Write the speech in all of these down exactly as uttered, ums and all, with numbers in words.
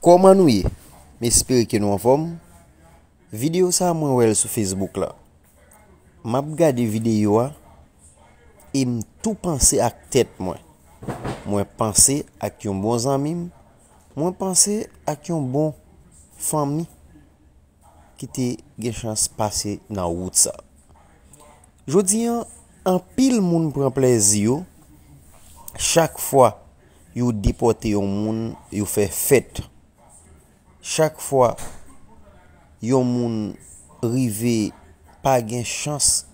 Kòman nou ye? M espere ke nou anfòm. Videyo sa a, mwen wè l sou Facebook la. M ap gade videyo a e m tou panse ak tèt mwen. Mwen panse ak yon bon zanmi m. Mwen panse ak yon bon fanmi ki te gen chans pase nan wout sa. Jodi a, anpil moun pran plèzi yo chak fwa yo depòte yon moun, yo fè fèt. Chak fwa yon moun rive pa gen chans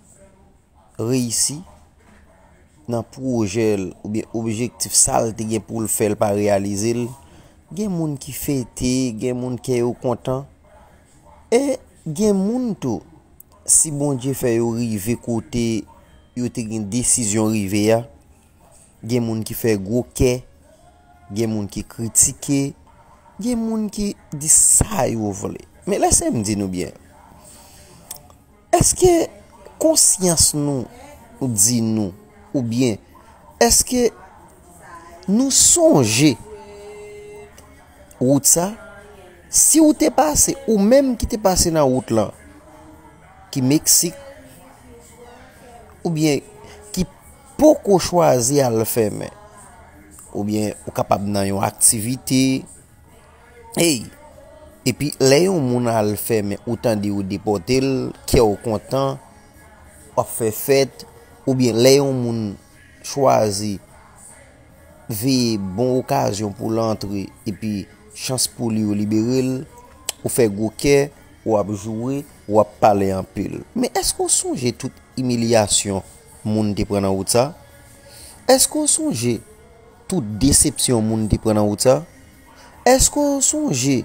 reyisi nan pwojè l oubyen objektif sa l te gen pou l fè, l pa reyalize l, gen moun ki fete, gen moun kè yo kontan. E gen moun tou, si Bondye fè yo rive kote yo te gen desizyon rive a, gen moun ki fè gwo kè, gen moun ki kritike, gen moun ki di sa yo vle. Men lèse m di nou byen. Èske konsyans nou di nou, oubyen èske nou sonje wout sa? Si w te pase, ou menm ki te pase nan wout lan, ki Meksik, oubyen ki poko chwazi al fèmen, oubyen ou kapab nan yon aktivite, ey, epi lè yon moun al fèmen, ou tande yo depòte l, kè w kontan, w ap fè fèt, oubyen lè yon moun chwazi veye bon okazyon pou l antre, epi chans pou li yo libere l, ou fè gwo kè, w ap joure, w ap pale anpil. Men èske w sonje tout imilyasyon moun te pran nan wout sa? Èske w sonje tout desepsyon moun te pran nan wout sa? Èske w sonje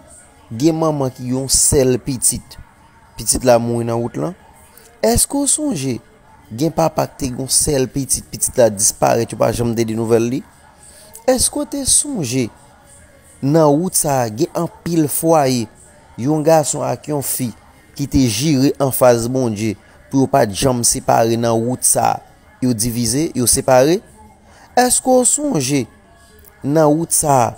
gen manman ki gen yon sèl pitit, pitit la mouri nan wout lan? Èske w sonje gen papa ki te gen yon sèl pitit, pitit la disparèt, yo pa janm tande nouvèl li? Èske w te sonje nan wout sa a gen anpil fwaye, yon gason ak yon fi ki te jire anfas Bondye pou yo pa t janm separe nan wout sa a, yo divize, yo separe? Èske w sonje nan wout sa a,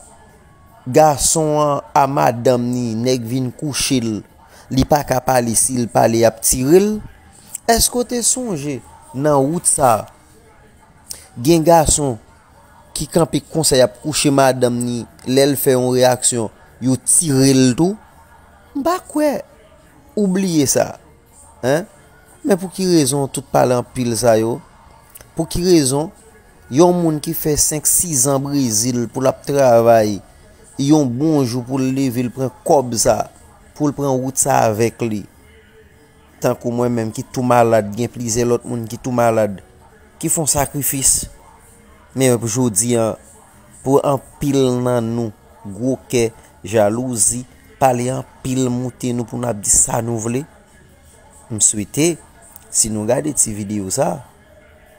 gason an a madanm ni, nèg vin kouche l, li pa ka pale, si l pale, y ap tire l? Èske w te sonje nan wout sa a, gen gason ki kanpe konsa, y ap kouche madanm ni, lè l fè yon reyaksyon, yo tire l tou? M pa kwè ou bliye sa. Hein? Men pou ki rezon tout pale anpil sa yo? Pou ki rezon yon moun ki fè senk, sis zan Brezil pou l ap travay, yon bon jou pou l leve, l pran kòb sa, pou l pran wout sa avèk li? Tankou mwen menm ki tou malad, gen plizyè lòt moun ki tou malad, ki fè yon sakrifis. Men jodi a, pou anpil nan nou, gwo kè, jalouzi, pale anpil moute nou pou n ap di sa nou vle. M swete, si nou gade ti videyo sa,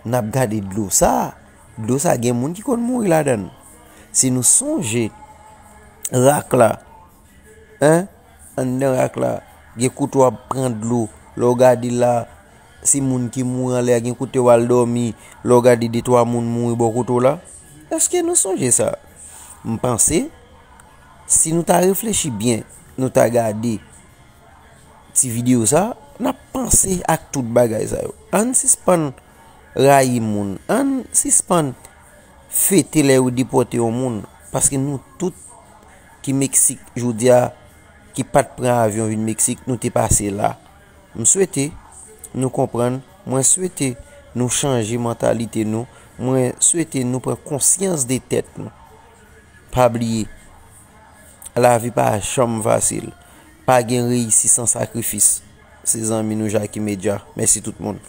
n ap gade dlo sa, dlo sa gen moun ki konn mouri ladan l. Si nou sonje rak la, en, anndan rak la, gen kote w ap pran dlo, lè w gade la, se moun ki mouri anlè a, gen kote w al dòmi, lè w gade de twa moun mouri bò kote w la. Èske nou sonje sa? M panse, si nou ta reflechi byen, nou ta gade ti videyo sa, n ap panse ak tout bagay sa yo. Ann sispann rayi moun. Ann sispann fete lè yo depòte yon moun. Paske nou tout ki Meksik jodi a, ki pa t pran avyon vin Meksik, nou te pase la. M swete nou konprann. Mwen swete nou chanje mantalite nou. Mwen swete nou pran konsyans de tèt nou. Pa bliye, lavi pa janm fasil. Pa gen reyisi san sakrifis. Se zanmi nou Jacky Media. Mèsi tout moun.